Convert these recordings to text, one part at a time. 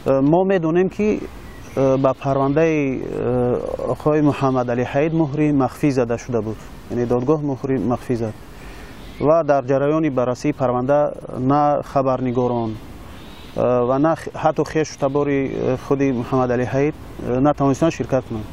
Мо медонем, ки ба парвандаи оқои Муҳаммадалӣ Ҳаид муҳри махфӣ зада шуда буд, яъне додгоҳ муҳри махфӣ зад ва дар ҷараёни баррасии парванда на хабарнигорон ва на ҳатто хешу табори худи Муҳаммадалӣ Ҳаид натавонистанд ширкат кунанд.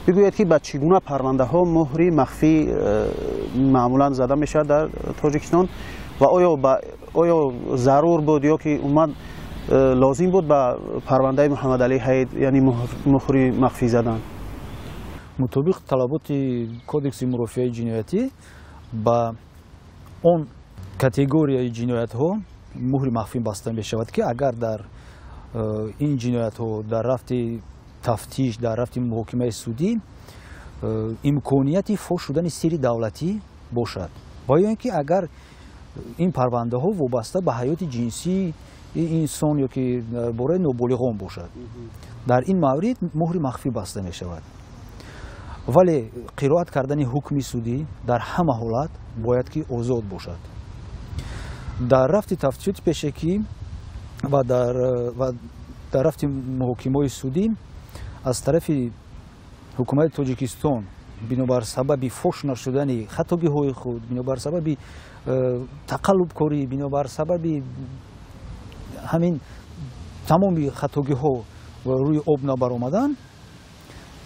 Бигӯяд, ки ба чӣ гуна парвандаҳо муҳри махфӣ маъмулан зада мешавад дар Тоҷикистон ва оё зарур буд ё ки умуман лозим буд ба парвандаи Муҳаммадалӣ Ҳаид, яъне муҳри махфӣ задан? Мутобиқ талаботи Кодекси мурофиаи ҷиноятӣ, ба он категорияи ҷиноятҳо муҳри махфӣ баста мешавад, ки агар дар ин ҷиноятҳо дар рафти тафтиш, дар рафти муҳокимаи судӣ имконияти фош шудани сирри давлатӣ бошад ва ё ин ки агар ин парвандаҳо вобаста ба ҳаёти ҷинсии инсон ё ки бораи ноболиғон бошад, дар ин маврид муҳри махфӣ баста мешавад. Вале қироат кардани ҳукми судӣ дар ҳама ҳолат бояд ки озод бошад. Дар рафти тафтишоти пешакӣ ва дар рафти муҳокимаҳои судӣ аз тарафи ҳукумати Тоҷикистон бинобар сабаби фош нашудани хатогиҳои худ, бинобар сабаби тақаллубкорӣ, бинобар сабаби ҳамин тамоми хатогиҳо рӯи об набаромадан,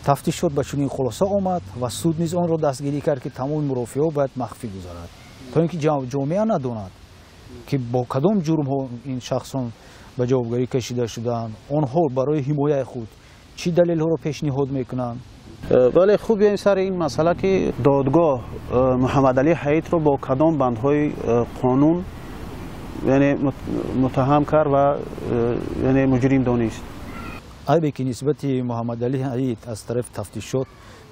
тафтишот ба чунин хулоса омад ва суд низ онро дастгирӣ кард, ки тамоми мурофиаҳо бояд махфӣ гузарад, то ин ки ҷомеа надонад, ки бо кадом ҷурмҳо ин шахсон ба ҷавобгарӣ кашида шудаанд, онҳо барои ҳимояи худ чӣ далелҳоро пешниҳод мекунанд. Вале хуб, биёем сари ин масъала, ки додгоҳ Муҳаммадалӣ Ҳаидро бо кадом бандҳои қонун, яъне муттаҳам кард ва яъне муҷрим донист? Айбе, ки нисбати Муҳаммадалӣ Ҳаид аз тарафи тафтишот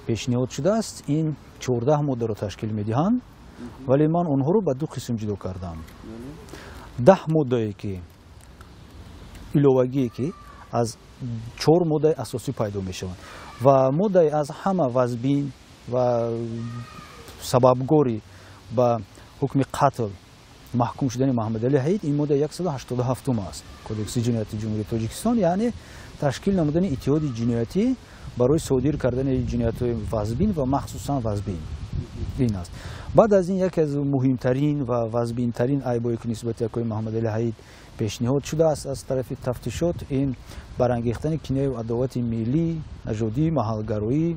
пешниҳод шудааст, ин 14 моддаро ташкил медиҳанд, вале ман онҳоро ба ду қисм ҷудо кардам. 10 моддае, ки иловагие, ки аз чор моддаи асосӣ пайдо мешаванд, ва моддаи аз ҳама вазбин ва сабабгори ба ҳукми қатл маҳкум шудани Муҳаммадалӣ Ҳаид ин моддаи 187 аст Кодекси ҷиноятии Ҷумҳурии Тоҷикистон, яъне ташкил намудани иттиҳоди ҷиноятӣ барои содир кардани ҷиноятҳои вазбин ва махсусан вазбин ин аст. Баъд аз ин яке аз муҳимтарин ва вазбинтарин айбое, ки нисбати акои Муҳаммадалӣ Ҳаид пешниҳод шудааст аз тарафи тафтишот, ин барангехтани кинаю адовати миллӣ, нажодӣ, маҳалгароӣ,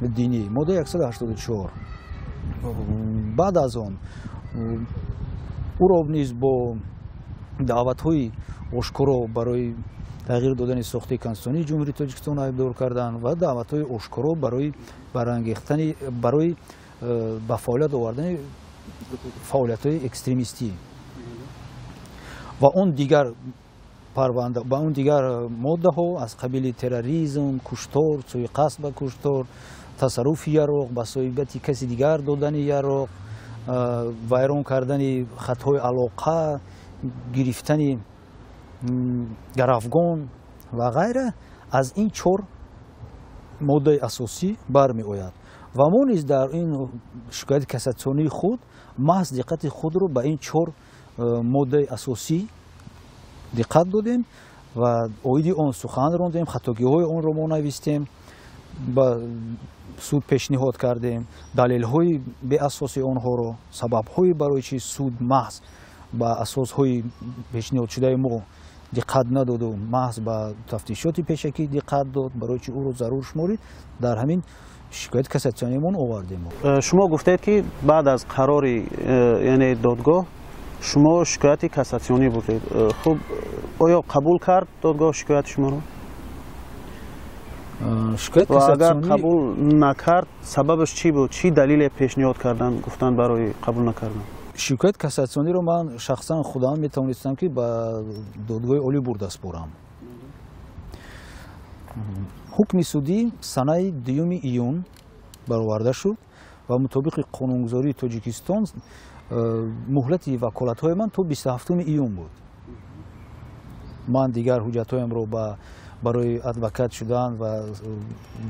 динӣ, моддаи 184. Баъд аз он ӯро низ бо даъватҳои ошкоро барои тағйир додани сохтаи конститутсионии Ҷумҳурии Тоҷикистон айбдор карданд ва даъватҳои ошкоро барои барангехтани, барои ба фаъолият овардани фаъолиятҳои экстремистӣ ва он дигар парванда ба он дигар моддаҳо аз қабили терроризм, куштор, сӯиқасд ба куштор, тасарруфи яроқ, ба соҳибияти каси дигар додани яроқ, вайрон кардани хатҳои алоқа, гирифтани гаравгон ва ғайра аз ин чор моддаи асосӣ бармеояд. Ва мо низ дар ин шикояти кассатсионии худ маҳз диққати худро ба ин чор моддаи асосӣ диққат додем ва оиди он сухан рондем, хатогиҳои онро мо навистем, ба суд пешниҳод кардем, далелҳои беасоси онҳоро, сабабҳои барои чи суд маҳз ба асосҳои пешниҳодшудаи мо диққат надоду маҳз ба тафтишоти пешакӣ диққат дод, барои чи ӯро зарур шуморид, дар ҳамин шикояти кассатсиониамон овардем. Шумо гуфтед, ки баъд аз қарори яъне додгоҳ шумо шикояти кассатсионӣ бурдед. Хуб, оё қабул кард додгоҳ шикояти шуморо? Шикоят ва агар қабул накард, сабабаш чӣ буд? Чӣ далеле пешниҳод кардан, гуфтан барои қабул накардан? Шикояти кассатсиониро ман шахсан худам метавонистам, ки ба додгоҳи олӣ бурда спорам. Ҳукми судӣ санаи 2 июн бароварда шуд ва мутобиқи қонунгузории Тоҷикистон муҳлати ваколатҳои ман то 27 июн буд. Ман дигар ҳуҷҷатҳоямро барои адвокат шудан ва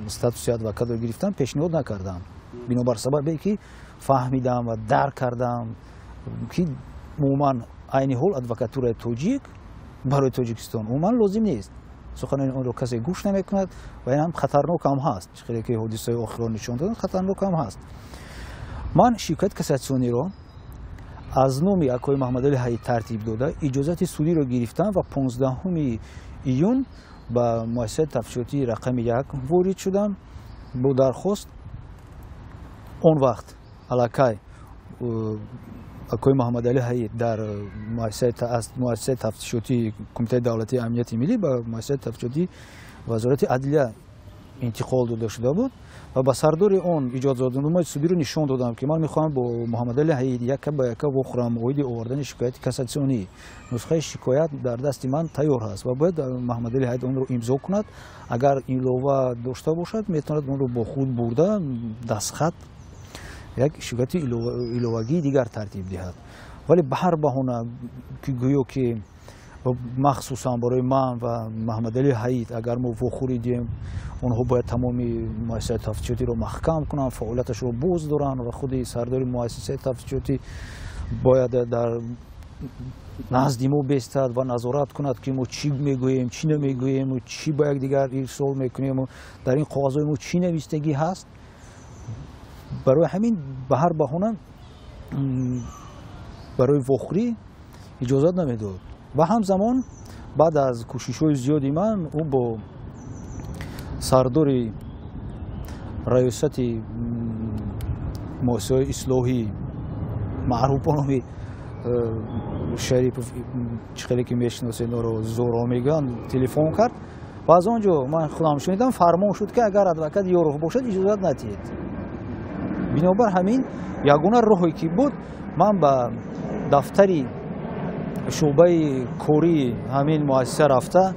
статуси адвокатро гирифтан пешниҳод накардам, бинобар сабабе ки фаҳмидам ва дарк кардам, ки умуман айни ҳол адвокатураи тоҷик барои Тоҷикистон умуман лозим нест. Суханони онро касе гӯш намекунад ва ин ҳам хатарнок ҳам ҳаст. Хеле ки ҳодисаи охирро нишон доданд, хатарнок ҳам ҳаст. Ман шикояти кассатсиониро аз номи акои Муҳаммадалӣ Ҳаид тартиб дода, иҷозати судиро гирифтам ва 15 июн ба муассисаи тафтишотии рақами 1 ворид шудам бо дархост. Он вақт аллакай акои Муҳаммадалӣ Ҳаид дар муассисаи тафтишотии Кумитаи давлатии амнияти миллӣ ба муассисаи тафтишотии Вазорати адлия интиқол дода шуда буд ва ба сардори он иҷозатномаи судиро нишон додам, ки ман мехоҳам бо Муҳаммадалӣ Ҳаид яка ба яка вохӯрам оиди овардани шикояти кассатсионӣ. Нусхаи шикоят дар дасти ман тайёр ҳаст ва бояд Муҳаммадалӣ Ҳаид онро имзо кунад. Агар илова дошта бошад, метавонад онро бо худ бурда дастхат як шикояти иловагии дигар тартиб диҳад. Вале ба ҳар баҳона ки гӯё ки махсусан барои ман ва Муҳаммадалӣ Ҳаид агар мо вохӯрӣ диҳем, онҳо бояд тамоми муассисаи тафтишотиро маҳкам кунанд, фаъолияташро боз доранд ва худи сардори муассисаи тафтишотӣ бояд дар назди мо бестад ва назорат кунад, ки мо чӣ мегӯем, чӣ намегӯем, чӣ ба якдигар ирсол мекунем, дар ин коғазҳои мо чӣ навистагӣ ҳаст. Барои ҳамин ба ҳар баҳона барои вохӯрӣ иҷозат намедод. Ва ҳамзамон баъд аз кӯшишҳои зиёди ман ӯ бо сардори раёсати муассисаҳои ислоҳӣ маъруф бо номи Шарипов, чӣ хеле ки мешиносед, онро Зоро мегӯянд, телефон кард ва аз он ҷо ман худам шунидам, фармон шуд, ки агар адвокат Ёров бошад, иҷозат надиҳед. Бинобар ҳамин ягона роҳе ки буд, ман ба дафтари шӯъбаи кории ҳамин муассиса рафта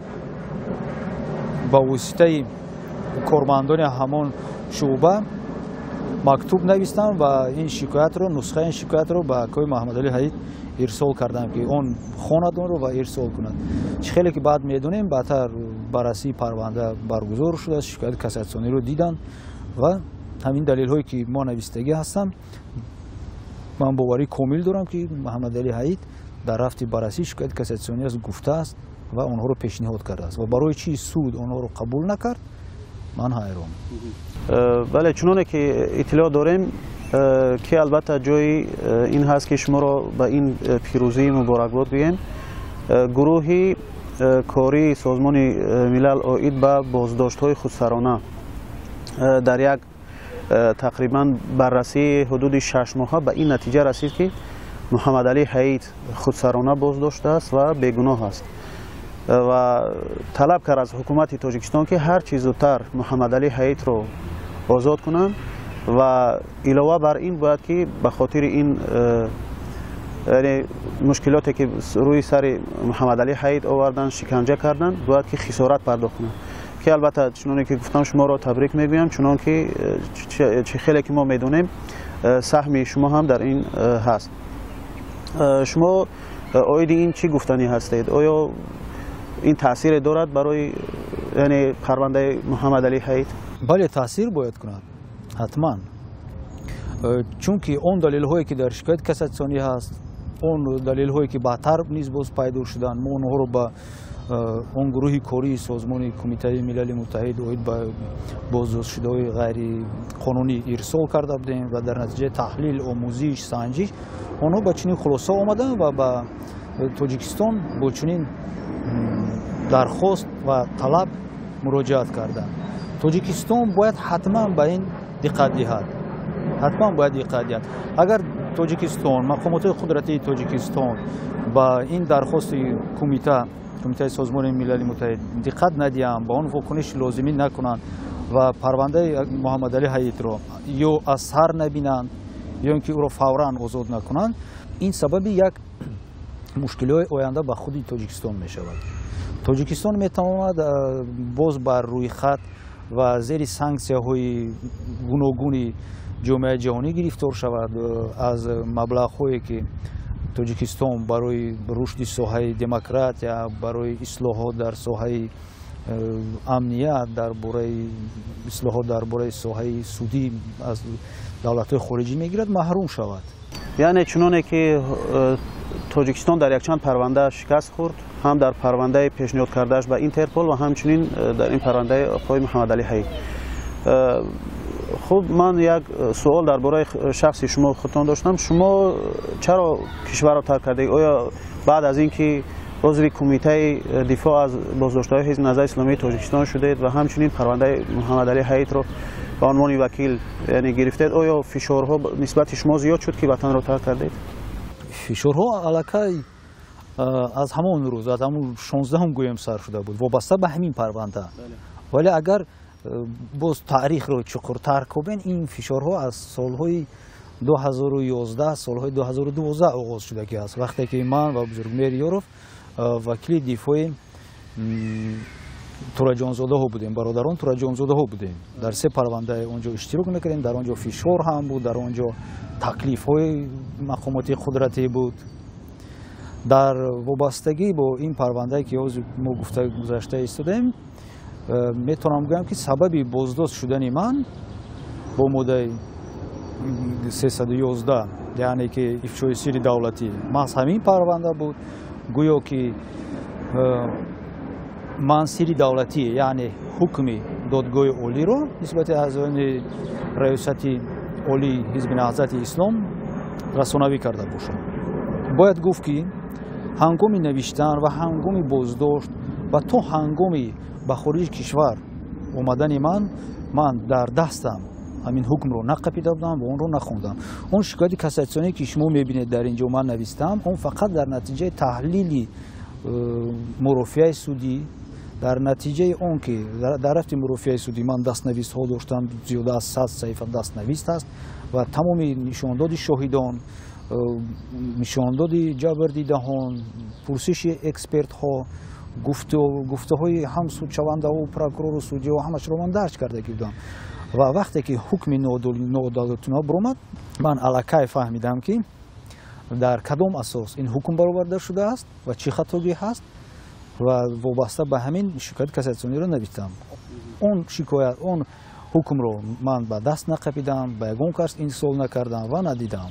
ба воситаи кормандони ҳамон шӯъба мактуб навистам ва ин шикоятро, нусхаи ин шикоятро ба акои Муҳаммадалӣ Ҳаид ирсол кардам, ки он хонад онро ва ирсол кунад. Чӣ хеле ки баъд медонем, баъдтар баррасии парванда баргузор шудааст, шикояти кассатсиониро диданд ва ҳамин далелҳое ки мо навистагӣ ҳастам, ман боварии комил дорам, ки Муҳаммадалӣ Ҳаид дар рафти баррасии шикояти кассатсионӣ аст гуфтааст ва онҳоро пешниҳод кардааст. Ва барои чӣ суд онҳоро қабул накард, ман ҳайрон. Бале, чуноне ки иттилоъ дорем, ки албатта ҷои ин ҳаст, ки шуморо ба ин пирӯзӣ муборакбод гӯем. Гурӯҳи кории Созмони Милал оид ба боздоштҳои худсарона дар як тақрибан баррасии ҳудуди 6 моҳа ба ин натиҷа расид, ки Муҳаммадалӣ Ҳаид худсарона боздоштааст ва бегуноҳ аст ва талаб кард аз ҳукумати Тоҷикистон, ки ҳар чӣ зудтар Муҳаммадалӣ Ҳаидро озод кунанд ва илова бар ин бояд ки ба хотири ин мушкилоте ки рӯи сари Муҳаммадалӣ Ҳаид оварданд, шиканҷа карданд, бояд ки хисорат пардохт кунанд. Ки албатта чуноне ки гуфтам, шуморо табрик мегӯям, чунон ки чӣ хеле ки мо медонем, саҳми шумо ҳам дар ин ҳаст. Шумо оиди ин чӣ гуфтанӣ ҳастед? Оё ин таъсире дорад барои яъне парвандаи Муҳаммадалӣ Ҳаид? Бале, таъсир бояд кунад ҳатман, чунки он далелҳое ки дар шикояти кассатсионӣ ҳаст, он далелҳое ки баъдтар низ боз пайдо шуданд, мо онҳоро ба он гурӯҳи кории Созмони Кумитаи Милали Муттаҳид оид ба боздоштшудаҳои ғайриқонунӣ ирсол карда будем ва дар натиҷаи таҳлил, омӯзиш, санҷиш онҳо ба чунин хулоса омаданд ва ба Тоҷикистон бо чунин дархост ва талаб муроҷиат карданд. Тоҷикистон бояд ҳатман ба ин диққат диҳад, ҳатман бояд диққат диҳад. Агар Тоҷикистон, мақомотҳои қудратии Тоҷикистон ба ин дархости Кумитаи Созмони Милали Муттаҳид диққат надиҳанд, ба он вокуниши лозимӣ накунанд ва парвандаи Муҳаммадалӣ Ҳаидро ё аз сар набинанд, ё ин ки ӯро фавран озод накунанд, ин сабаби як мушкилиҳои оянда ба худи Тоҷикистон мешавад. Тоҷикистон метавонад боз бар рӯйхат ва зери санксияҳои гуногуни ҷомеаи ҷаҳонӣ гирифтор шавад. Аз маблағҳое ки Тоҷикистон барои рушди соҳаи демократия, барои ислоҳот дар соҳаи амният, дар бораи ислоҳот дар бораи соҳаи судӣ аз давлатҳои хориҷӣ мегирад, маҳрум шавад. Яъне чуноне ки Тоҷикистон дар якчанд парванда шикаст хӯрд, ҳам дар парвандаи пешниҳод кардааш ба Интерпол ва ҳамчунин дар ин парвандаи оқои Муҳаммадалӣ Ҳаид. Хуб, ман як суол дар бораи шахси шумо худтон доштам. Шумо чаро кишварро тарк кардед? Оё баъд аз ин ки узви кумитаи дифоъ аз боздоштаҳои ҳизби Наҳзати Исломии Тоҷикистон шудед ва ҳамчунин парвандаи Муҳаммадалӣ Ҳаидро ба унвони вакил яъне гирифтед, оё фишорҳо нисбати шумо зиёд шуд, ки ватанро тарк кардед? Фишорҳо аллакай аз ҳамон рӯз, аз ҳамон 16-ум гӯем, сар шуда буд, вобаста ба ҳамин парванда. Вале агар боз таърихро чуқуртар кобем, ин фишорҳо аз солҳои 2011, солҳои 2012 оғоз шудагӣ аст, вақте ки ман ва Бузургмеҳр Ёров вакили дифои Тураҷонзодаҳо будем, бародарон Тураҷонзодаҳо будем. Дар се парвандаи он ҷо иштирок мекардем. Дар он ҷо фишор ҳам буд, дар он ҷо таклифҳои мақомоти қудратӣ буд. Дар вобастагӣ бо ин парвандае, ки ҳозир мо гуфта гузашта истодаем, метавонам гӯям, ки сабаби боздошт шудани ман бо моддаи 311, яъне ки ифшои сирри давлатӣ, маҳз ҳамин парванда буд. Гӯё ки ман сирри давлатӣ, яъне ҳукми Додгоҳи Олиро нисбати аъзоёни Раёсати Олии Ҳизби Наҳзати Ислом расонавӣ карда бошам. Бояд гуфт, ки ҳангоми навиштан ва ҳангоми боздошт ва то ҳангоми ба хориҷи кишвар омадани ман, ман дар дастам ҳамин ҳукмро нақапида будам ва онро нахондам. Он шикояти кассатсионие, ки шумо мебинед, дар ин ҷо ман навистам, он фақат дар натиҷаи таҳлили мурофиаи судӣ, дар натиҷаи он ки дар рафти мурофиаи судӣ ман дастнависҳо доштам, зиёда аз 100 саҳифа дастнавист аст, ва тамоми нишондоди шоҳидон, нишондоди ҷабрдидаҳон, пурсиши экспертҳо, гуфтаҳои ҳам судшавандаҳо, прокурору судяҳо, ҳамашро ман дарҷ карда будам. Ва вақте ки ҳукми ноадолатона баромад, ман аллакай фаҳмидам, ки дар кадом асос ин ҳукм бароварда шудааст ва чӣ хатогӣ ҳаст, ва вобаста ба ҳамин шикояти кассатсиониро навиштам. Он шикоят, он ҳукмро ман ба даст нақапидам, ба ягон кас ирсол накардам ва надидам.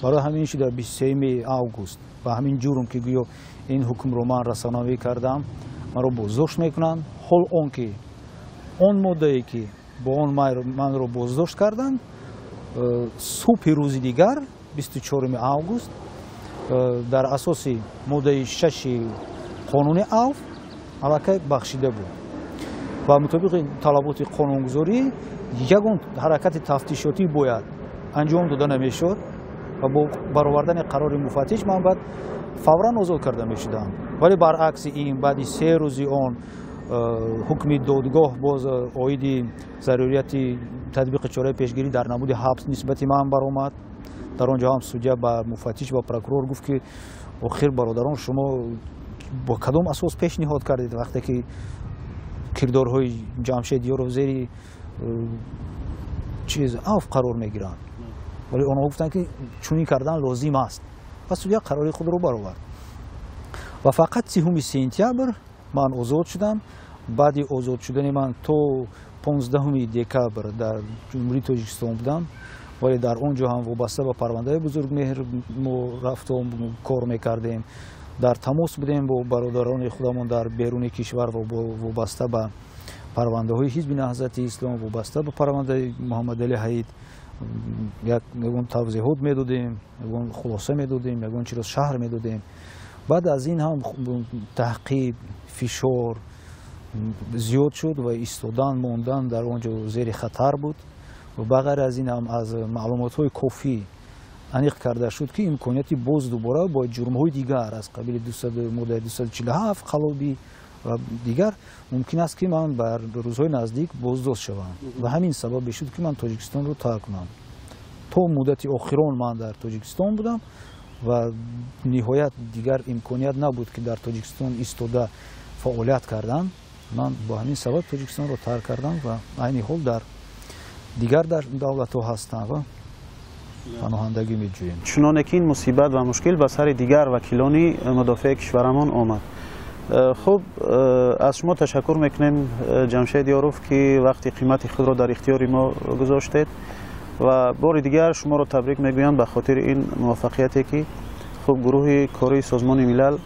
Барои ҳамин шуда 23 август ба ҳамин ҷурм, ки гӯё ин ҳукмро ман расонавӣ кардам, маро боздошт мекунанд. Ҳол он ки он моддае, ки бо он манро боздошт карданд, субҳи рӯзи дигар, 24 август, дар асоси моддаи 6-и қонуни авф аллакай бахшида буд ва мутобиқи талаботи қонунгузорӣ ягон ҳаракати тафтишотӣ бояд анҷом дода намешуд ва бо баровардани қарори муфаттиш ман баъд фавран озод карда мешудам. Вале баръакси ин, баъди 3 рӯзи он ҳукми додгоҳ боз оиди зарурияти татбиқи чораи пешгирӣ дар намуди ҳабс нисбати ман баромад. Дар он ҷо ҳам судя ба муфаттиш ва прокурор гуфт, ки охир, бародарон, шумо бо кадом асос пешниҳод кардед, вақте ки кирдорҳои Ҷамшед Ёров зери чиз авф қарор мегиранд? Вале онҳо гуфтанд, ки чунин кардан лозим аст, ва судя қарори худро баровард ва фақат 30 сентябр ман озод шудам. Баъди озод шудани ман то 15 декабр дар Ҷумҳурии Тоҷикистон будам, вале дар он ҷо ҳам вобаста ба парвандаи Бузургмеҳр мо рафту кор мекардем, дар тамос будем бо бародарони худамон дар беруни кишвар ва вобаста ба парвандаҳои Ҳизби Наҳзати Ислом, вобаста ба парвандаи Муҳаммадалӣ Ҳаид ягон тавзеҳот медодем, ягон хулоса медодем, ягон чиро шарҳ медодем. Баъд аз ин ҳам таҳқиб, фишор зиёд шуд ва истодан, мондан дар он ҷо зери хатар буд. Ва ба ғайр аз ин ҳам аз маълумотҳои кофӣ аниқ карда шуд, ки имконияти боз дубора бо ҷурмҳои дигар аз қабили моддаи 247, қаллобӣ ва дигар мумкин аст, ки ман бар рӯзҳои наздик боздошт шавам, ва ҳамин сабаб бешуд, ки ман Тоҷикистонро тарк кунам. То муддати охирон ман дар Тоҷикистон будам ва ниҳоят дигар имконият набуд, ки дар Тоҷикистон истода фаъолият кардан. Ман бо ҳамин сабаб Тоҷикистонро тарк кардам ва айни ҳол дар дигар давлатҳо ҳастам ва паноҳандагӣ меҷӯем. Чуноне ки ин мусибат ва мушкил ба сари дигар вакилони мудофиаи кишварамон омад. Хуб, аз шумо ташаккур мекунем, Ҷамшед Ёров, ки вақти қимати худро дар ихтиёри мо гузоштед, ва бори дигар шуморо табрик мегӯям ба хотири ин муваффақияте, ки Хуб, гурӯҳи кории Созмони Милал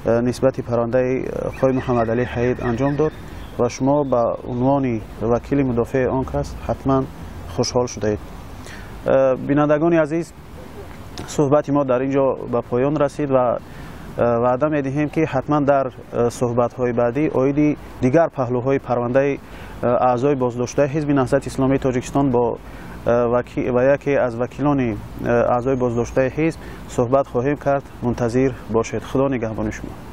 нисбати парвандаи оқои Муҳаммадалӣ Ҳаид анҷом дод ва шумо ба унвони вакили мудофеи он кас ҳатман хушҳол шудаед. Бинандагони азиз, суҳбати мо дар ин ҷо ба поён расид ва ваъда медиҳем, ки ҳатман дар суҳбатҳои баъдӣ оиди дигар паҳлӯҳои парвандаи аъзои боздоштаи Ҳизби Наҳзати Исломии Тоҷикистон бо ва яке аз вакилони аъзои боздоштаи ҳизб суҳбат хоҳем кард. Мунтазир бошед. Худо нигаҳбони шумо.